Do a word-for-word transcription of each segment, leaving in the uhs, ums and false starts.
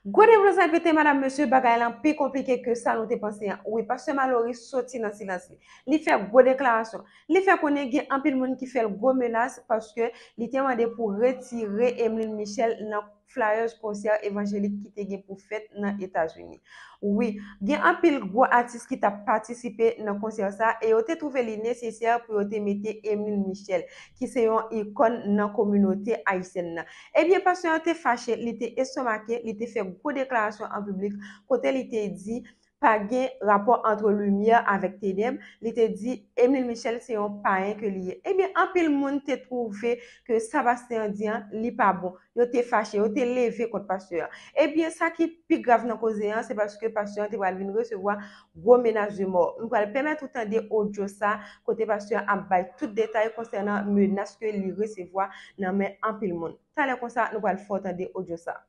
Gwo deblozay pete, madam, mesye, bagay lan pi konplike ke sa nou te panse an. Wi, pastè Malory soti nan silans li. Li fè gwo deklarasyon. Li fè konnen gen anpil moun ki fè l gwo menas paske li te mande pou retire Emeline Michel nan flyers konsè evanjelik ki te gen pou fèt nan Etazini. Wi, gen anpil gwo atis ki t ap patisipe nan konsè sa a e yo te twouve li nesesè pou yo te mete Emeline Michel, ki se yon ikòn nan kominote ayisyèn nan. Ebyen, pastè an te fache, li te estomake, li te fè gwo deklarasyon an piblik kote li te di pa gen rapò ant limyè avèk tenèb. Li te di Emeline Michel se yon payen ke li ye. Ebyen, anpil moun te twouve ke sa pastè an di an, li pa bon. Yo te fache, yo te leve kont pastè an. Ebyen, sa ki pi grav nan koze an, se paske pastè an te pral vin resevwa gwo menas de mò. Nou pral pèmèt ou tande odyo sa, kote pastè an ap bay tout detay konsènan menas ke li resevwa nan men anpil moun. Talè konsa, nou pral fè w tande odyo sa.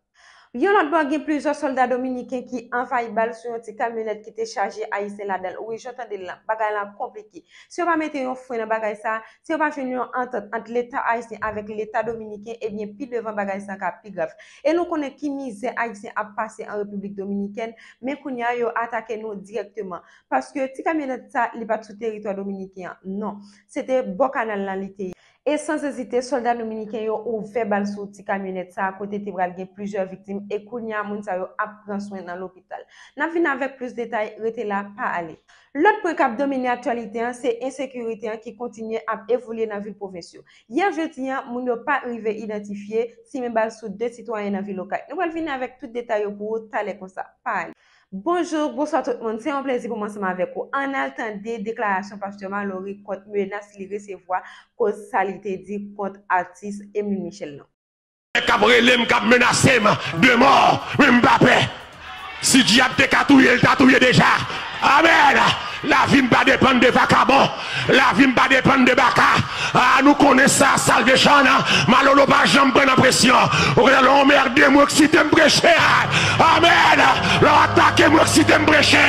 Yon lòt bò, gen plizyè sòlda dominiken ki anvayi bal sou yon ti kamyonèt ki te chaje Ayisyen ladan l. Wi, jan w tande l lan, bagay lan konplike. Si yo pa mete yon fren nan bagay sa, si yo pa jwenn yon antant ant Leta ayisyen avèk Leta dominiken, ebyen, pi devan bagay sa ka pi grav. E nou konnen ki mizè Ayisyen ap pase an Repiblik Dominikèn, men kounye a, yo atake nou dirèkteman. Paske ti kamyonèt sa, li pa t sou teritwa dominiken an, non. Se te bò kanal lan li te ye. E san ezite, sòlda dominiken yo ouvè bal sou ti kamyonèt sa a, kote te pral gen plizyè viktim, e kounye a, moun sa yo ap pran swen nan lopital. N ap vin avèk plis detay, rete la, pa ale. Lòt pwen k ap domine aktyalite an, se ensekirite an ki kontinye ap evolye nan vil pwovens yo. Yè jedi an, moun yo pa rive idantifye, simen bal sou de sitwayen nan vil Okay. Nou pral vini avèk tout detay yo pou ou talè konsa, pa ale. Bonjou, bonswa tout moun. Se yon plezi pou m ansanm avèk ou. Ann al tande deklarasyon pastè Malory kont menas li resevwa koz sa li te di kont atis Emeline Michel lan. K ap rele m, k ap menase m de mò, men m pa pè. Si dyab te ka touye l, l ta touye deja. Amèn. Lavi m pa depann de vakabon. Lavi m pa depann de baka. A, nou konnen sa, Salvation, Malolo pa janm pran nan presyon. Okontrè, lè w anmède m, w eksite m preche. Amèn. Lè w atake m, w eksite m preche.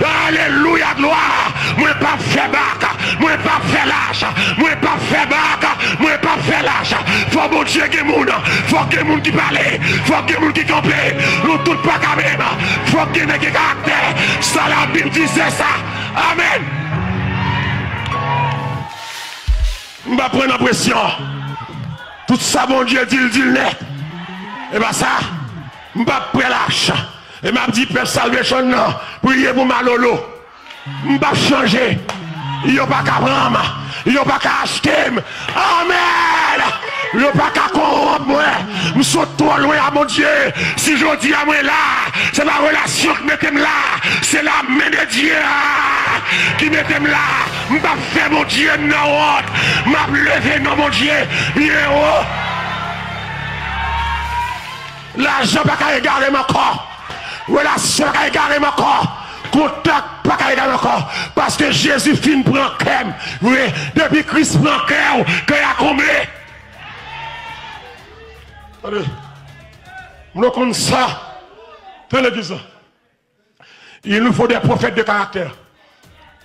Alelouya, glwa. Mwen p ap fè bak. Mwen p ap fè lach. Mwen p ap fè bak. Mwen p ap fè lach. Fò Bondye gen moun. Fòk gen moun ki pale. Fòk gen moun ki kanpe. Nou tout pa ka menm. Fòk gen nèg gen karaktè. Sa Labib di, se sa. Amèn. M p ap pran nan presyon. Tout sa Bondye di, l di l nèt. E pa sa, m p ap pran lach. E m ap di pèp Salvation nan, priye pou Malolo. M p ap chanje. Yo pa ka pran m. Yo pa ka achte m. Amèn. Yo pa ka kòwonp mwen. M sot twò lwen a Bondye. Si jodi a mwen la, se pa relasyon k mete m la. Se lamen de Dye a ki mete m la. M p ap fè Bondye m nan wont. M ap leve non Bondye byen wo. Lajan pa ka egare m ankò. Relasyon pa ka egare m ankò. Kontak pa ka egare m ankò. Paske Jezi fin pran kè m. Wi, depi Kris pran kè w, kè a konble. Tande. Moun yo konn sa. Tande legliz la. Il nous faut des prophètes de caractère.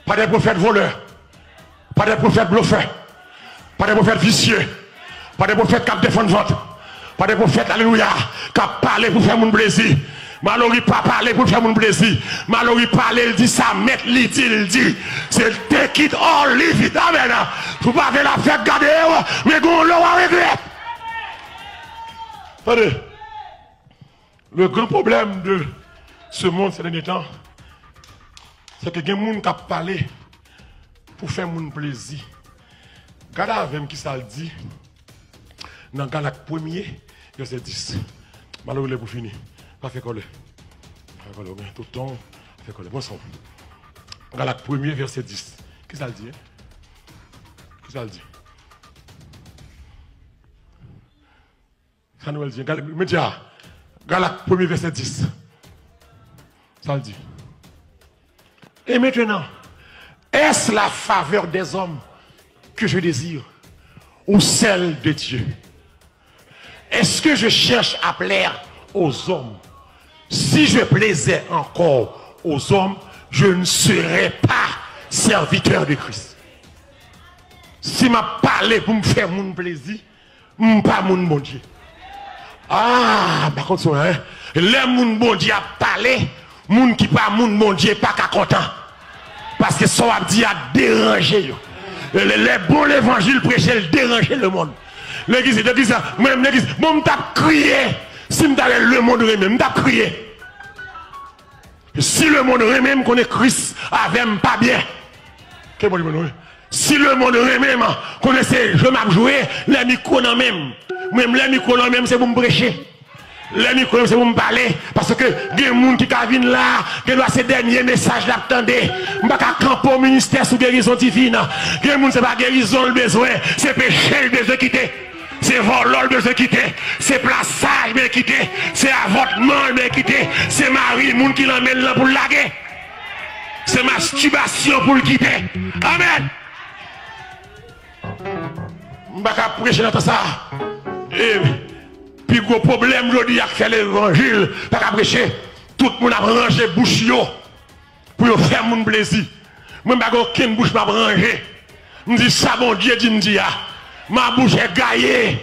Pas des prophètes voleurs. Pas des prophètes bluffeurs. Pas des prophètes vicieux. Pas des prophètes k ap defann vant. Pas des prophètes, alelouya, k ap pale pou fè moun plezi. Malory pa pale pou l fè moun plezi. Malory pale, l di sa mèt li di, l di. Se take it or leave it. Amèn. Si w pa vle l ap fèt, gade w, men gen yon lè w a regrèt. Tande. Le grand problème de ce monde ces derniers temps, se ke gen moun k ap pale pou fè moun plezi. Gade avè m kisa l di nan Galak premye, vèsè dis. Malory, lè pou fini. Pa fè kòlè. Pa fè kòlè, ou gen tout tan, pa fè kòlè. Pran san w. Galak premye, vèsè dis. Kisa l di, en? Kisa l di? Sa nou wè l di, Gal-, medya, Galak premye vèsè dis. Sa l di. Et maintenant, est-ce la faveur des hommes que je désire, ou celle de Dieu? Est-ce que je cherche à plaire aux hommes? Si je plaisais encore aux hommes, je ne serais pas serviteur de Christ. Si m ap pale pou m fè moun plezi, m pa moun Bondye. Ah, m pa konn sa, hein. Lè moun Bondye ap pale, moun ki pa moun Bondye pa ka kontan. Paske sa w ap di a deranje yo. Le, le bon levanjil preche, l deranje lemonn. Legliz, legliz, mwen menm legliz, bon, m t ap kriye. Si m ta wè lemonn renmen m, m t ap kriye. Si lemonn renmen m, konnen Kris avè m pa byen. Ke Bondye beni nou, wi. Si lemonn renmen m, konnen se jwe m ap jwe, lè mikwo nan men m. Mwen menm, lè mikwo nan men m, se pou m preche. Lè mikwo nan men m, se pou m pale. Paske gen moun ki ka vin la, gen dwa se dènye mesaj l ap tande. M pa ka kanpe w ministè sou gerizon divin. Gen moun se pa gerizon l bezwen, se peche l bezwen kite. Se vòlò l bezwen kite. Se plasaj l bezwen kite. Se avòtman l bezwen kite. Se mari moun ki nan men l lan pou l lage. Se mastibasyon pou l kite. Amèn. M pa ka preche nan tan sa. E pi gwo pwoblèm jodi a k fè levanjil pa ka preche. Tout moun ap ranje bouch yo pou yo fè moun plezi. Mwen m pa gen okenn bouch m ap ranje. M di sa Bondye di m di a. Ma bouche gaye.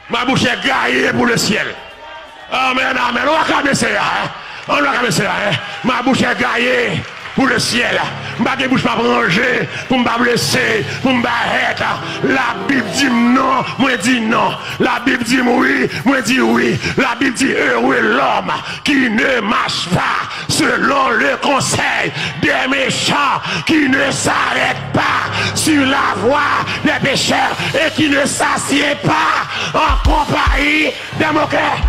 Ma bouche gaye pou le syèl. Amèn, amèn. On aklame Seyè a, hein? On aklame Seyè a, hein? Ma bouche gaye pou le syèl. M pa gen bouch m ap ranje pou m pa blese, pou m pa hèt. Labib di m non, mwen di non. Labib di m wi, mwen di wi. Labib di, heureux l'homme qui ne marche pas selon le conseil des méchants, qui ne s'arrête pas sur la voie des pécheurs et qui ne s'assied pas en compagnie des moqueurs.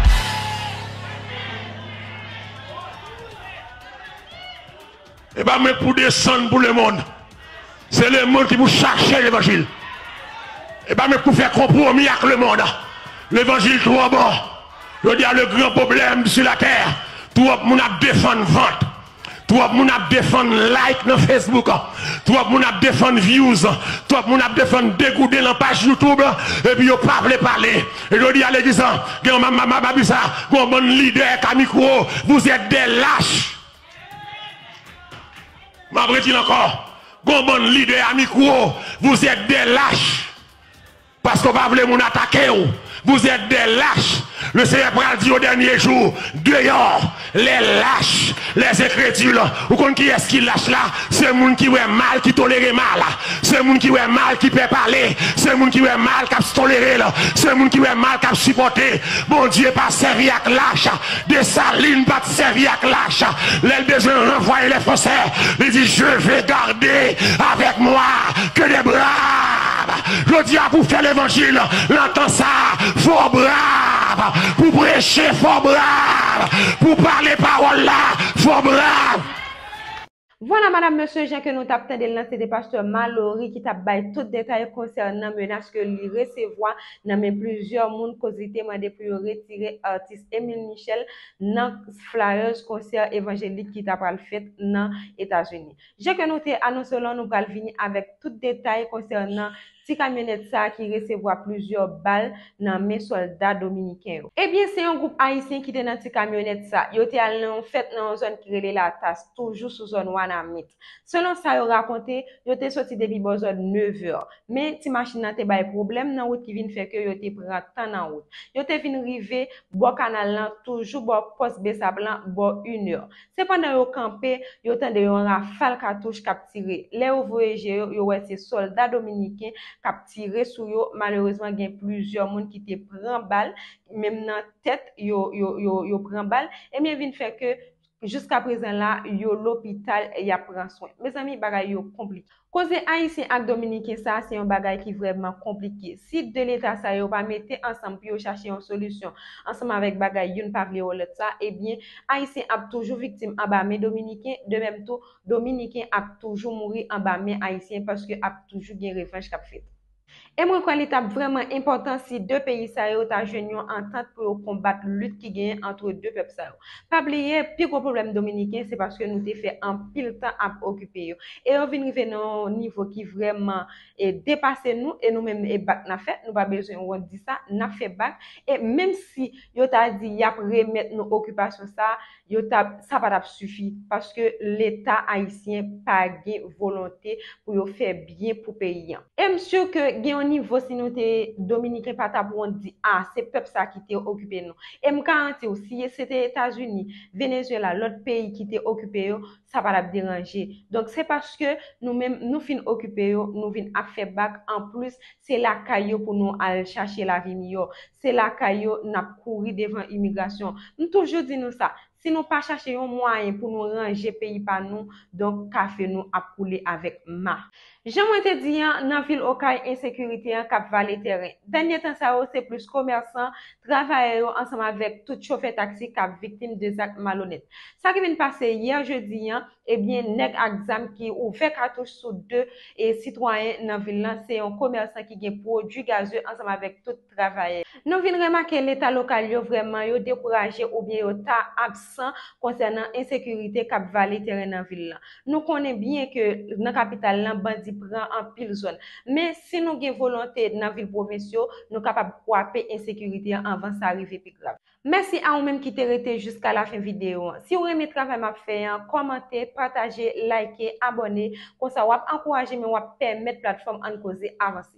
E pa mwen k pou desann pou lemonn. Se lemonn ki pou chache levanjil. E pa mwen k pou fè konpwomi ak lemonn. Levanjil twò bon. Jodi a, le gran pwoblèm sou latè, twòp moun ap defann vant. Twòp moun ap defann like nan Facebook. Twòp moun ap defann views. Twòp moun ap defann degouden nan paj YouTube. Epi yo pa vle pale. E jodi a, legliz lan, gen yon ma- ma- ma- mabisa, gen yon bann lidè k a mikwo. Vous êtes des lâches. M ap redi l ankò. Gon bann lidè a mikwo, vous êtes des lâches. Paske w pa vle moun atake w. Vous êtes des lâches. Le Seyè pral di o dènye jou, dehors, les lâches, les incrédules. Ou konn kiyès ki lach la? Se moun ki wè mal, ki tolere mal. Se moun ki wè mal, ki pè pale. Se moun ki wè mal, k ap tolere l. Se moun ki wè mal, k ap sipòte. Bondye pa sèvi ak lach. Desalin pa t sèvi ak lach. Lè l bezwen ranvwaye lè fransè, li di, je vais garder avec moi que des braves. Jodi a, pou fè levanjil nan tan sa, fò brav. Pou preche, fò brav. Pou pale pawòl la, fò brav. Vwala, madanm, mesye, jan ke nou t ap tande l lan, se te pastè Malory ki t ap bay tout detay konsènan menas ke li resevwa nan men plizyè moun, koz li te mande pou yo retire atis Emile Michel nan flyers konsè evanjelik ki ta pral fèt nan Etazini. Jan ke nou te anonse w lan, nou pral vini avèk tout detay konsènan ti kamyonèt sa a ki resevwa plizyè bal nan men sòlda dominiken yo. Ebyen, se yon gwoup ayisyen ki te nan ti kamyonèt sa. Yo te al nan yon fèt nan yon zòn ki rele Latas, toujou sou zòn Wanament. Selon sa yo rakonte, yo te soti depi bò zòn nevè. Men ti machin nan te bay pwoblèm nan wout ki vin fè ke yo te pran tan nan wout. Yo te vin rive bò kanal lan, toujou bò pòs Besap lan, bò inè. Se pandan yo kanpe, yo tande yon rafal katouch k ap tire. Lè yo voye je yo, yo wè se sòlda dominiken k ap tire sou yo. Malerezman, gen plizyè moun ki te pran bal, menm nan tèt, yo, yo, yo, yo pran bal. Ebyen, vin fè ke jiska prezan la, yo lopital, y ap pran swen. Mezanmi, bagay yo konplike. Koze ayisyen ak dominiken sa a, se yon bagay ki vrèman konplike. Si de leta sa yo pa mete ansanm pou yo chache yon solisyon ansanm avèk bagay youn pa vle wè lòt sa, ebyen, ayisyen ap toujou viktim anba men dominiken, de menm tou, dominiken ap toujou mouri anba men ayisyen paske ap toujou gen revanj k ap fèt. E mwen kwè li t ap vrèman enpòtan si de peyi sa yo ta jwenn yon antant pou yo konbat lit ki genyen antre de pèp sa yo. Pa bliye, pi gwo pwoblèm dominiken, se paske nou te fè anpil tan ap okipe yo. E yo vin rive nan yon nivo ki vrèman, e, depase nou, e nou menm, e bak n ap fè, nou pa bezwen wont di sa, n ap fè bak. E menm si yo ta di y ap remèt nou okipasyon sa, yo t ap, sa pa t ap sifi, paske Leta ayisyen pa gen volonte pou yo fè byen pou peyi an. E m si ke gen yon Nivo, si nou te Dominiken, pa t ap wont di, a, se pèp sa ki te okipe nou. E m garanti w, si se te Etazini, Venezuela, lòt peyi ki te okipe yo, sa pa t ap deranje. Donk, se paske nou menm, nou fin okipe yo, nou vin ap fè bak. Anplis, se lakay yo pou nou al chache lavi miyò. Se lakay yo n ap kouri devan imigrasyon. M toujou di nou sa, si nou pa chache yon mwayen pou nou ranje peyi pa nou, donk kafe nou ap koule avèk ma. Jan mwen te di an, nan vil Okay, ensekirite an k ap vale tèren. Dènye tan sa yo, se plis komèsan, travayè yo ansanm avèk tout chofè taksi k ap viktim de zak malonèt. Sa ki vin pase yè jedi an, ebyen, nèg ak zam ki ouvè katouch sou de e sitwayen nan vil lan, se yon komèsan ki gen pwodui gazye ansanm avèk tout travayè. Nou vin remake Leta lokal yo vrèman yo dekouraje oubyen yo ta absan konsènan ensekirite k ap vale tèren nan vil lan. Nou konnen byen ke nan kapital lan, bandi pran anpil zòn. Men si nou gen volonte nan vil pwovens yo, nou kapab kwape ensekirite an anvan sa rive pi grav. Mèsi a ou menm ki te rete jiska lafen videyo an. Si w renmen travay m ap fè an, kòmante, pataje, like, abòne. Konsa w ap ankouraje m e w ap pèmèt platfòm Ann Koze avanse.